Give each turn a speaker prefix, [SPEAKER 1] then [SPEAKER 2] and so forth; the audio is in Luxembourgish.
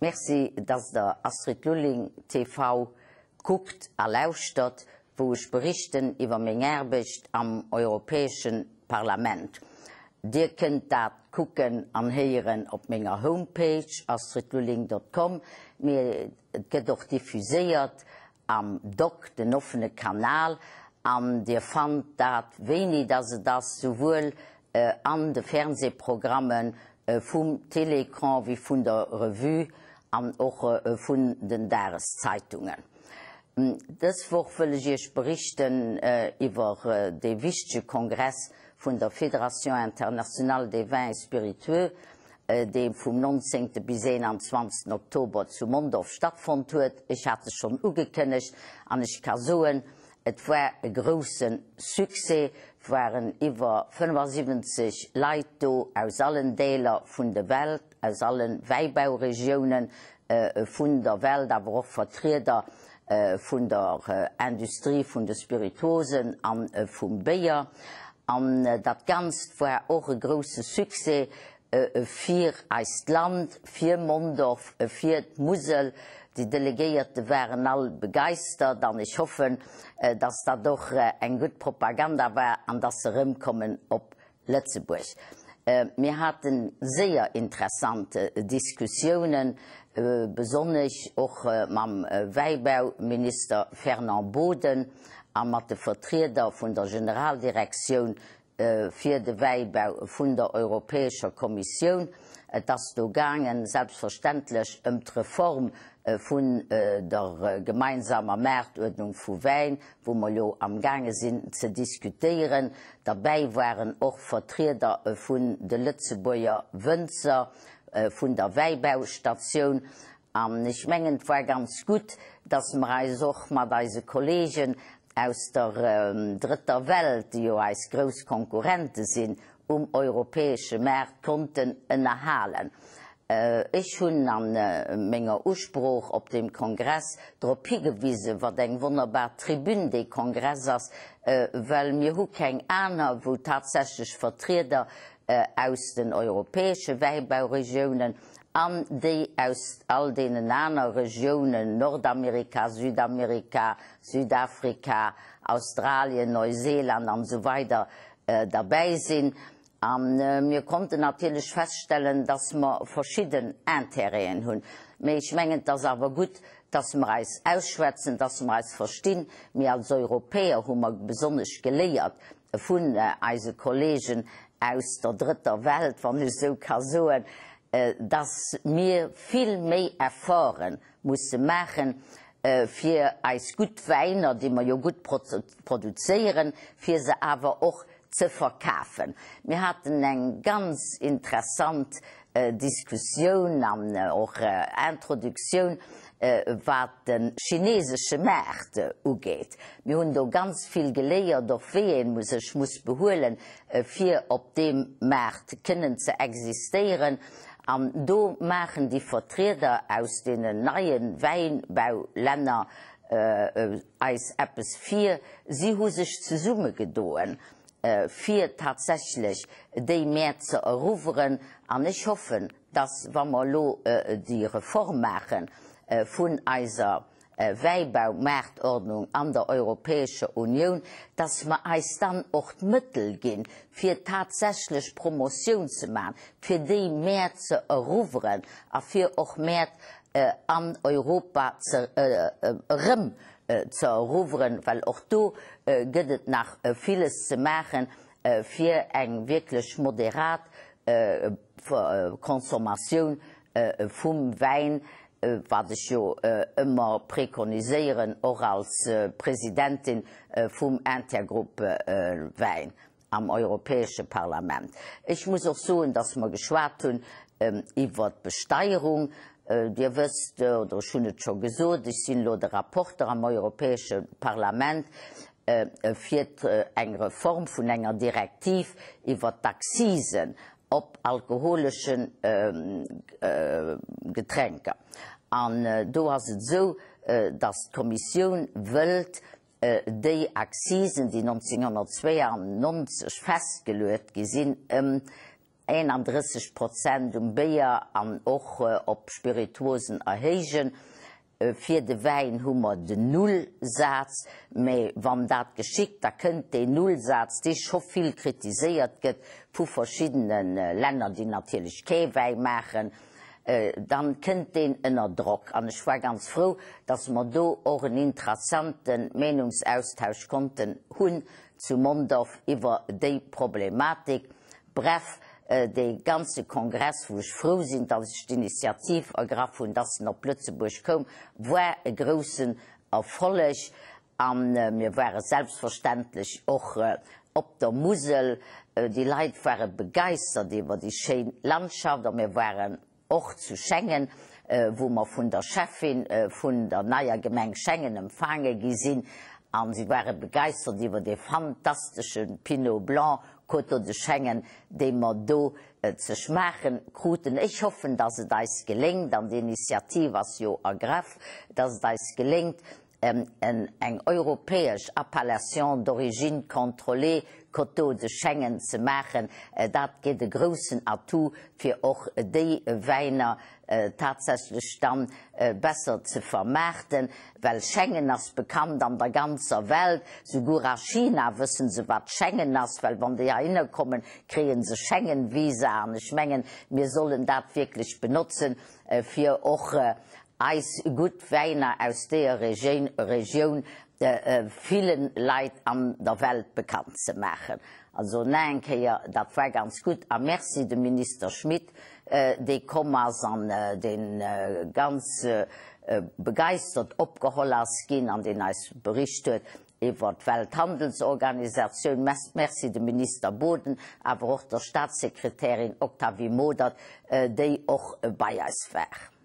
[SPEAKER 1] Merci, dass der Astrid Lulling TV kuckt a lauschtert, wou ech berichten iwwer meng Aarbecht am Europäesche Parlament. Dir kënnt dat kucken an héieren op menger Homepage astridlulling.com, mee et gëtt och diffuséiert am Doc, den offene Kanal, an Dir fannt dat, wéini dass et ass, souwuel an de Fernsehprogramme vum Télécran wéi vun der Revue an och vun den Dageszeitungen. Dës Woch wëll ech Iech berichten iwwer dee wichtege Kongress vun der Fédération Internationale des Vins et Spiritueux, dee vum 19. bis 21. Oktober zu Mondorf stattfonnt huet. Ech hat e schonn ugekënnegt an ech ka soen, et war e grousse Succès. Et waren iwwer 75 Leit do aus allen Deeler vun de Welt, aus alle Wäibauregiounen vun der Welt, awer och Vertrieder vun der Industrie vun de Spirituosen a vum Béier. An dat Ganzt war och e grousse Succès fir eist Land, fir Mondorf, fir d'Musel. Déi Delegéierte waren all begeistert an ech hoffen, dass dat och eng gutt Propaganda war an dass se erëmkommen op Lëtzebuerg. Mir hate séier interessant Diskussiounen, besonnesch och mam Wäibauminister Fernand Boden a mat de Vertrieder vun der Generaldirektioun fir de Wäibau vun der Europäescher Kommissioun. Et ass do gaangen, selbstverständlech ëm d'Reform vun der gemeinsamer Maartuerdnung vu Wäin, wou mer elo amgaange sinn ze diskutéieren. Derbäi waren och Vertrieder vun de Lëtzebuerger Wënzer, vun der Wäibaustatioun. An ech mengen, et war ganz gutt, dass mer eis och mat eise Kollegen aus der Drëtter Welt, déi jo eis grouss Konkurrente sinn, um europäesche Maart konnten ënnerhalen. Ech hunn a menger Usprooch op deem Kongress drop higewisen, wat eng wonnerbar Tribün dee Kongress ass, well mir hu keng aner, wou tatsächlech Vertrieder aus den europäesche Wäibauregiounen an déi aus all deenen aner Regiounen, Nordamerika, Südamerika, Südafrika, Australien, Neuseeland an esou weider derbäi sinn. A mir konnten natierlech feststellen, dass mer verschidden Intérêten hunn. Mee ech mengen, et ass awer gutt, dass mer eis ausschwätzen, dass mer eis verstinn. Mir als Europäer hu mer besonnesch geléiert vun eise Kollegen aus der Drëtter Welt, wann ech esou ka soen, dass mir vill méi Efforte musse maachen, fir eis gutt Wäiner, déi mer jo gutt produzéieren, fir se awer och ze verkafen. Mir haten eng ganz interessant Diskussioun an och Introduktioun, wat de chinesesche Maart ugeet. Mir hunn do ganz vill geléiert, och wéi ee sech muss behuelen, fir op deem Maart kënnen ze existéieren. An do maachen déi Vertrieder aus deenen neie Wäinbaulänner eis eppes vir. Si hu sech zesummegedoen, fir tatsächlech déi Mäert ze eruwweren. An ech hoffen, dass, wa mer elo déi Reform maache vun eiser Wäibaumaartordnung an der Europäescher Unioun, dass mer eis dann och d'Mëttel ginn, fir tatsächlech Promotioun ze maachen, fir déi Mäert ze eruwweren a fir och Mäert an Europa ze erëm ze eruwweren, well och do gëtt et nach villes ze maachen, fir eng wierklech moderat Consommatioun vum Wäin, wat ech jo ëmmer preconiséieren, och als Presidentin vum Intergroupe Wäin am Europäesche Parlament. Ech muss och soen, dass mer geschwat hunn iwwert d'Besteierung. Dir wësst, oder ech hunn et scho gesot, ech sinn elo de Rapporter am Europäesche Parlament fir eng Reform vun enger Direktiv iwwert d'Accisen op alkoholesche Getränker. An do ass et esou, dass d'Kommissioun wëllt déi Accisen, déi 1992 festgeluet gi sinn, ëm. 31 Prozent um Béier an och op Spirituosen erhéijen. Fir de Wäin hu mer den Nullsaz, mä wann dat geschitt, da kënnt deen Nullsaz, dee scho vill kritiséiert gëtt vu verschiddene Länner, déi natierlech kee Wäi maachen, dann kënnt deen ënner Drock. An ech war ganz frou, dass mer do och en interessante Meenungsaustausch konnten hunn zu Mondorf iwwer déi Problematik. Bref, dee ganze Kongress, wou ech frou sinn, datt ech d'Initiativ ergraff hunn, datt en op Lëtzebuerg koum, war e groussen Erfolleg. A mir ware selbstverständlech och op der Musel. Déi Leit ware begeistert iwwer déi schéin Landschaft a mir waren Och zu Schengen, wou mer vun der Schäffin vun der neier Gemeng Schengen empfaange gi sinn, a si ware begeistert iwwer dee fantastesche Pinot Blanc Coteaux de Schengen, dee mer do ze schmaache kruten. Ech hoffen, dass et eis geléngt, an déi Initiativ ass jo ergraff, dass et eis geléngt, eng europäesch Appellation d'origine contrôlée Coteaux de Schengen ze maachen, dat gétt e groussen Atout, fir och déi Wäiner tatsächlech dann besser ze vermaarten, well Schengen ass bekannt an der ganzer Welt, souguer a China wësse se wat Schengen ass, well wann déi heihinner kommen, kréie se Schengen-Visa an ech mengen, mir sollen dat wierklech benotzen, fir och eis gutt Wäiner aus deeër Regioun ville Leit an der Welt bekannt ze maachen. Also nach eng Kéier, dat war ganz gutt. A Merci dem Minister Schmit, dee komm ass an dee ganz begeistert opgeholl ass ginn an deen eis bericht huet iwwer d'Welthandelsorganisatioun. Merci dem Minister Boden, awer och der Statssekretärin Octavie Modert, déi och bei eis war.